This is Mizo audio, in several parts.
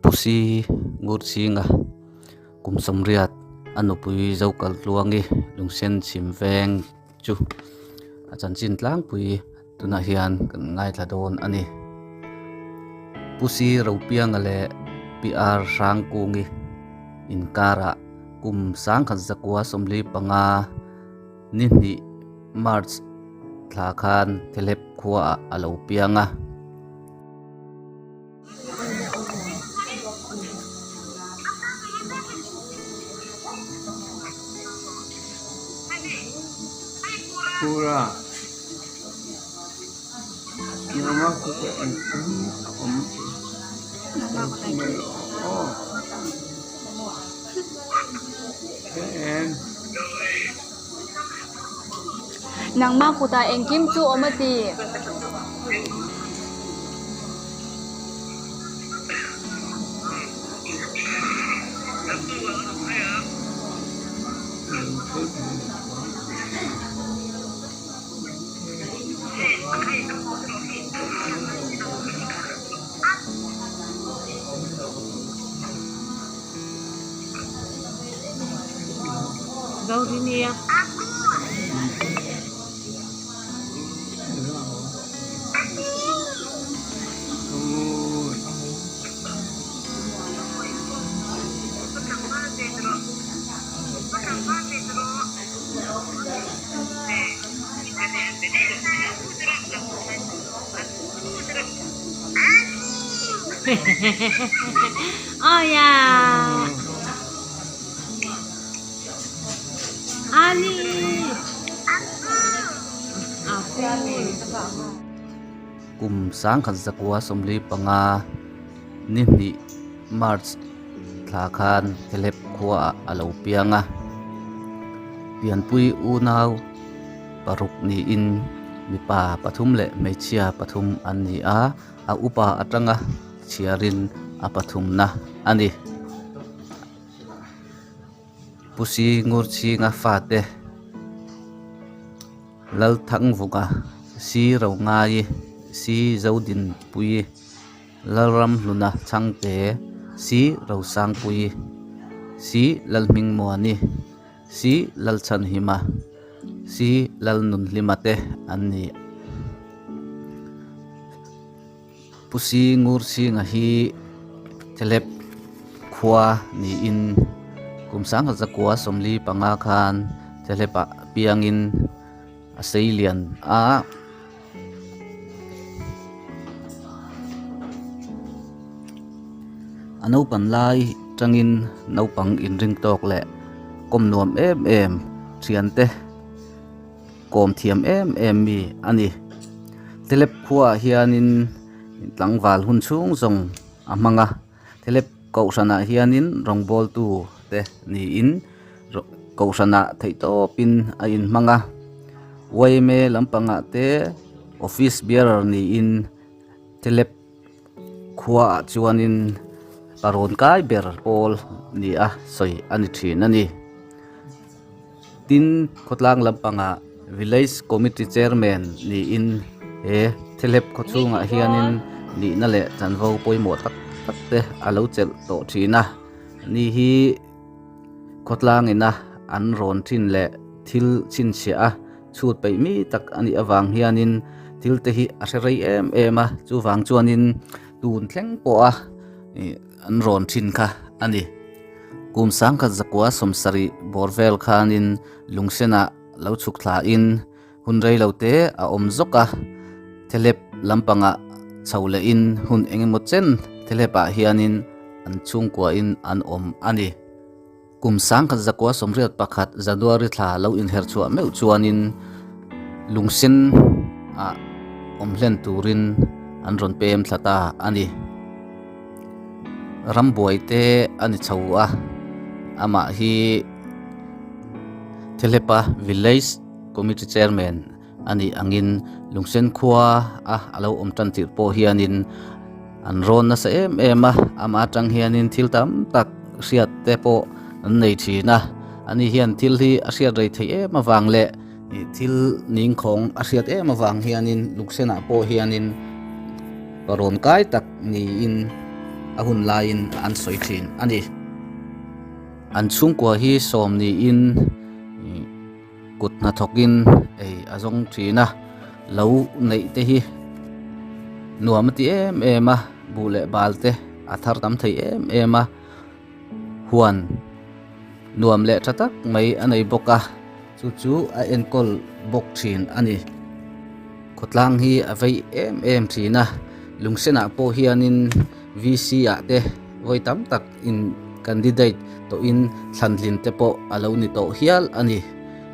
Pusi Ngurchhinga kum sawmriat a nupui Zokaltluangi lungsen chhim veng chu a chanchin tlangpui tunah hian kan ngaithla dawn a ni. Pusi Ropianga leh PR Hrangkungi inkarah kum sangkhat zakua 45 ni hnih March thla khan Thelep khuaah a lo piang a. Pura Nangmah kutah engkim a awm tih mai rawh aw. Hre em? Nangmah kutah engkim chu awm a ti. Kum 1945 ni hnih March thla khan Thelep khuaah a lo piang a. Pianpui unau paruk niin mipa pathum leh hmeichhia pathum an ni a, a upa atanga chhiarin a pathumna a ni. Pusi Ngurchhinga fate Lalthangvunga, Si Rongai, Si Zodinpui, Lalramhluna Chhangte, Si Rosangpui, Si Lalhmingmuani, Si Lalchhanhima, Si Lalnunhlima te an ni. Pusi Ngurchhinga hi Thelep khua niin kum 1945 khan Thelepah piangin a seilian a. A naupan lai tangin naupang inring tawk leh kawm nuam em em thiante kawm thiam em em mi a ni. Thelep khuaah hianin tlangval hun chhung zawng a hmang a, Thelep kohhranah hianin rawngbawltu te niin kohhranah theihtawpin a inhmang a, yma lampangah te office bearer niin Thelep khuaah chuanin parawn kai ber pawl ni a sawi a ni thin a ni. Tin, khawtlang lampangah Village Committee Chairman niin he Thelep khaw chhungah hianin nihna leh chanvo pawimawh tak tak te a lo chelh tawh thin a. Ni hi khawtlang ina an rawn thin leh thil chhinchhiah a chhut peih mi tak a nih avang hianin thil te hi a hre rei em em a, chuvang chuanin tun thleng pawha an rawn thin kha a ni. Kum 1970 bawr vel khanin lungsenah lo chhuk thlain hun rei lo te a awm zawk a, Thelep lampangah chho lehin hun eng emaw chen Thelepah hianin an chhungkuain an awm a ni. Kum 1981 January thla lo inher chhuah meuh chuanin lungsen ah awm hlen turin an rawn pem thla ta a ni. Rambuai te a ni chho a, amah hi Thelepa Village Committee Chairman a nih angin Lungsen khua a a lo awm tan tirh pawh hianin an rawn nasa em em a, amah atang hianin thil tam tak hriat te pawh an nei thin a, ani hian thil hi a hriat rei theih em avang leh thil ningkhawng a hriat em avang hianin Lungsenah pawh hianin Parawn kai tak niin a hun laiin an sawi thin a ni. An chhungkua hi sawm niin kut hnathawkin ei a zawng thin a, lo neih te hi nuam a ti em em a, buh leh bal te a thar tam thei em em a, huan nuam leh tha tak mai a nei bawk a, chu chu a enkawl bawk thin a ni. Khawtlang hi a vei em em thin a, lungsenah pawh hianin VC ah te vawi tam tak in candidate tawhin thlantlin te pawh a lo ni tawh hial a ni.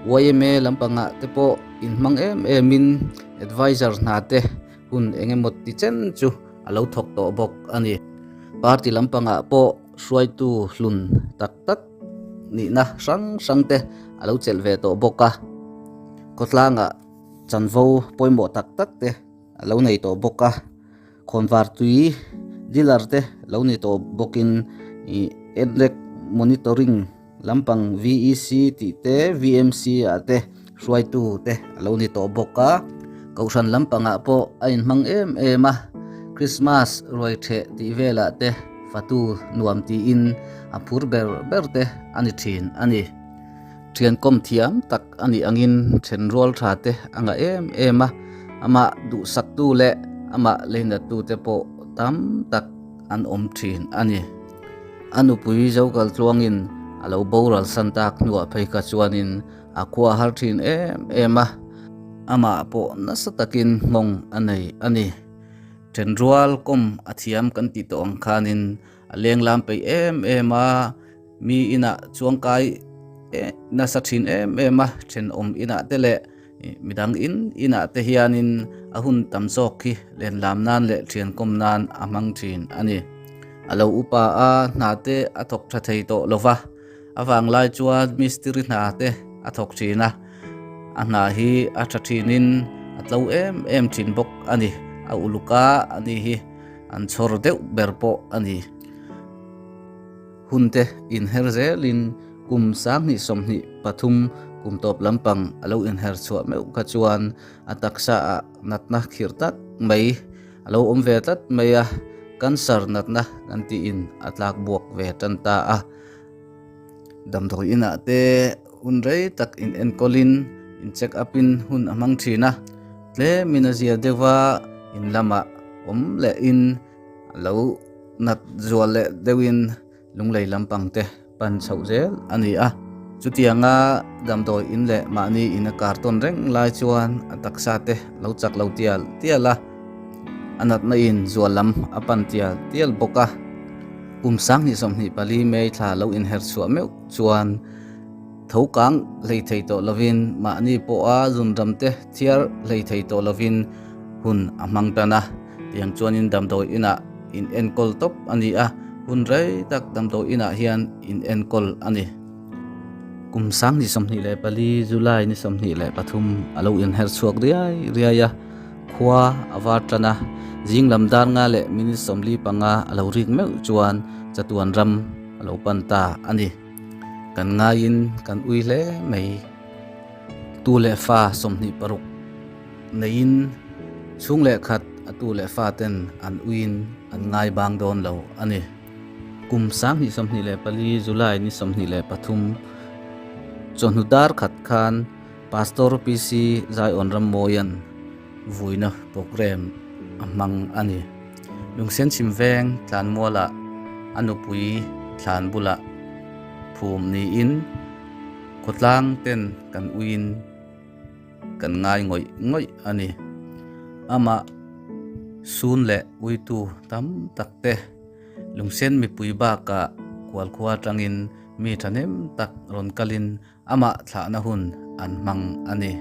Yma lampangah te pawh inhmang em em in advisor hna te hun eng emaw ti chen chu a lo thawk tawh bawk a ni. Party lampangah pawh hruaitu hlun tak tak nihna hrang hrang te a lo chelh ve tawh bawk a. Khawtlangah chanvo pawimawh tak tak te a lo nei tawh bawk a. Khawnvar tui dealer te lo ni tawh bawkin ih Adlek monitoring lampang VEC tih te VMC ah te hruaitu te a lo ni tawh bawk a. Kohhran lampangah pawh a inhmang em em a, Christmas ruai theh tih velah te fatu nuam tiin a phur ber ber te a ni thin a ni. Thian kawm thiam tak a nih angin then rual tha te a ngah em em a, amah duhsaktu leh amah leinattu te pawh tam tak an awm thin a ni. A nupui Zokal tluangin a lo boral san tak hnuah phei kha chuanin a khua har thin em em a, amah pawh nasa takin nghawng a nei a ni. Then rual kawm a thiam kan tih tawh ang khanin a lenglam peih em em a. Mi inah chuangkai nasa thin em em a, thenawm inah te leh midang in inah te hianin a hun tam zawk hi lenlam nan leh thiankawm nan a hmang thin a ni. A lo upa a, hna te a thawk tha thei tawh lo va, a vanglai chuan mistiri hna te a thawk thin a, a hna hi a tha thinin a tlo em em thin bawk a ni, a uluk a a ni hi an chhawr deuh ber pawh a ni. Hunte inher zelin kum 2023 kum tawp lampang a lo inher chhuah meuh kha chuan a taksa ah natna khirh tak mai a lo awm ve tlat mai a, cancer natna kan tiin a tlak buak ve tan ta a. Damdawi inah te hun rei tak in enkawlin in check up in hun a hmang thin a, tlemin a zia deuh a, in lamah awm leh in A lo nat zual leh deuhin lunglei lampang te pan chhoh zel a ni a. Chutianga damdawi in leh mahni in a kar tawn reng lai chuan a taksa te lo chak lo tial tial a, a natna in zual lam a pan tial tial bawk a. Kum 2024 May thla lo inher chhuah meuh chuan tho kang hlei thei tawh lovin mahni pawha zunram te thiar hlei thei tawh lovin hun a hmang tan a. Tiang chuanin damdawi inah in enkawl tawp a ni a, hun rei tak damdawi inah hian in enkawl a ni. Kum 2024 July ni 23 a lo inher chhuak riai riai a, khua a var tan a, zing lam dar nga leh minute 45 a lo rik meuh chuan chatuan ram a lo pan ta a ni. Kan ngaiin kan ui hle mai. Tu leh fa 26. Neiin chhung leh khat a tu leh fa ten an uiin an ngai bang dawn lo a ni. Kum 2024 July ni 23 chawhnu dar khat khan Pastor PC Zaiawn Rammawia'n vuina programme a hmang a ni. Lungsen chhim veng tlanmualah a nupui thlan bulah phum niin khawtlang ten kan uiin Kan ngai ngawih ngawih a ni. Amah sun leh uitu tam tak te lungsen mipui bakah kualkhua atangin mi thahnem tak rawn kalin amah thlahna hun an hmang a ni.